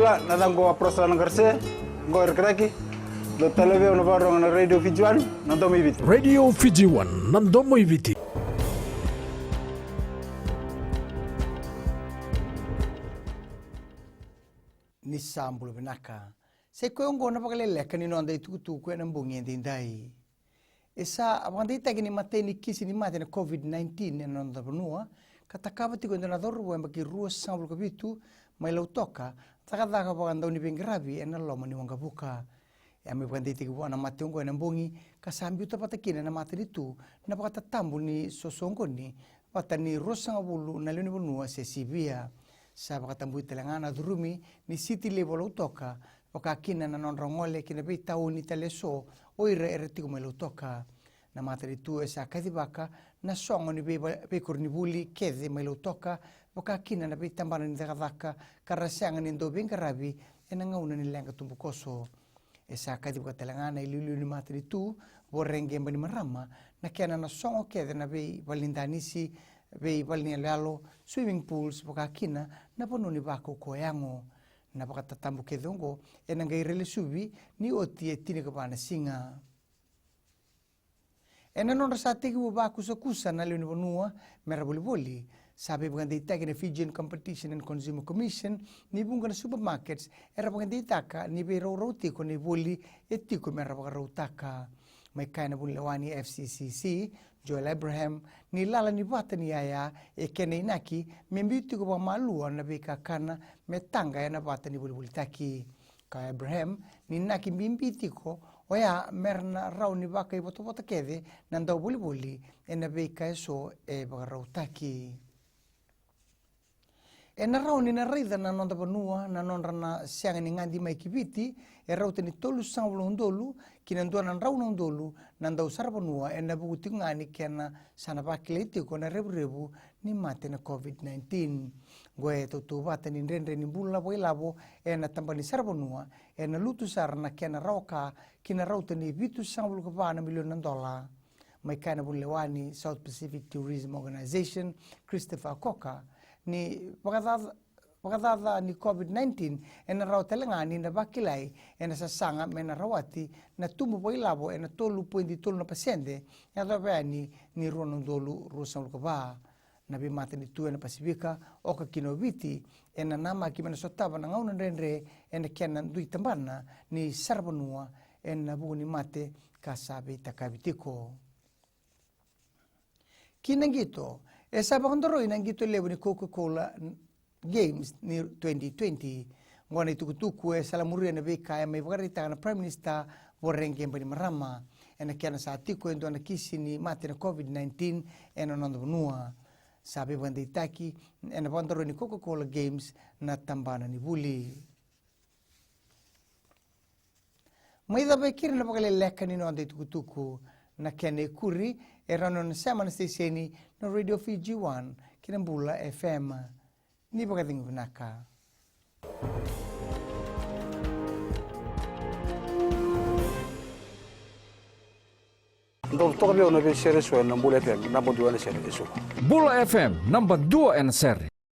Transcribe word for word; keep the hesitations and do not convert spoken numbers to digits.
Na yacaqu o Aprosela Naqarase, qo e Rakiraki. Dou talevi au na vakarorogo na Radio Fiji One, na domo i Viti. Radio Fiji One, na domo i Viti. Ni sa bula vinaka. Sa i koya oqo na vakaleleka ni noda itukutuku ena bogi edaidai. E sa vakadeitaki ni imatai ni kisi ni mate na COVID nineteen ena noda vanua, ka takava tiko e dua na cauravou yabaki ruasagavulu ka vitu mai Lautoka, cakacaka vakadauniveiqaravi ena loma ni waqavuka. E a mai vakadeitaki vua na mate oqo ena bogi, ka sa biuta vata kina na matanitu na vakatatabu ni sosoqoni vata ni ruasagavulu na lewe ni vanua se sivia. Sa vakatabui tale ga na curumi ni siti levu o Lautoka, vaka kina na nodra gole ki na veitauni tale eso o ira era tiko mai Lautoka. Na matanitu e sa kacivaka na sogo ni veiva-, veikoronivuli kece mai Lautoka, vaka kina na veitabana ni cakacaka, ka ra sega ni dau veiqaravi ena gauna ni leqa tubukoso. E sa kacivaka tale ga na iliuliu ni matanitu, Voreqe Bainimarama, na kena na sogo kece na veivale ni danisi, veivale ni yaloyalo, swimming pools, vaka kina na vanua ni vakaukauwa yago. Na vakatatabu kece oqo ena qai railesuvi ni oti e tinikava na siga. Ena nodra sa tekivu vakusakusa na lewe ni vanua mera volivoli, sa veivakadeitaki na Fijian Competition and Consumer Commission ni vuqa na supermarkets era vakadeitaka ni veiraurau tiko na ivoli e tiko mera vakarautaka. Mai kaya na vunilewa ni F C C C, Joel Abraham, ni lala ni vata ni yaya e kena inaki me biu tiko vakamalua na veikakana me taqa ena vata ni volivolitaki. Ka Abraham, ni inaki bibi tiko oya mera na rawa ni vakaivotavota kece na dauvolivoli ena veika eso e vakarautaki. Ena rawa ni na raica na noda vanua na nodra na sega ni gadi mai ki Viti, e rauta ni tolusagavulu na udolu ki na dua na drau na udolu na dausaravanua ena vuku tiko ga ni kena sa na vakilai tiko na revurevu ni mate na COVID nineteen. Qo e tautauvata ni dredre ni bula vakailavo ena tabana ni saravanua, ena lutu sara na kena rawa ka ki na rauta ni vitusagavulu ka va na milioni na dola. Mai kaya na vunilewa ni South Pacific Tourism Organization, Christopher Coker, ni vakacaca, vakacaca ni COVID nineteen ena rawa tale ga ni na vakilai ena sasaga me na rawati na tubu vakailavo ena tolu poidi tolu na pasede, yacova yani ni rua na udolu ruasagavulu ka va. Na veimatanitu ena Pasifika, oka kina o Viti, ena namaki me na sotava na gauna dredre ena kena dui tabana ni saravanua ena vuku ni mate ka sa veitakavi tiko. Ki na qito, e sa vakadoroi na qito levu ni Coca-Cola Games ni twenty twenty. Qo na itukutuku e salamuria na veika e mai vakaraitaka na Prime Minister Voreqe Bainimarama ena kena sa tiko e dua na kisi ni mate na COVID nineteen ena noda vanua. Sa veivakadeitaki ena vakadoroi ni Coca-Cola Games na tabana ni vuli. Mai cava e keri na vakaleleka ni noda itukutuku. Na kena ikuri e rawa ni o na sema na siteseni na Radio Fiji One kei na Bula F M. Ni vakacegu vinaka. Dou toka vei au na veisere eso ena Bula F M, naba dua na sere eso. Bula F M, naba dua ena sere.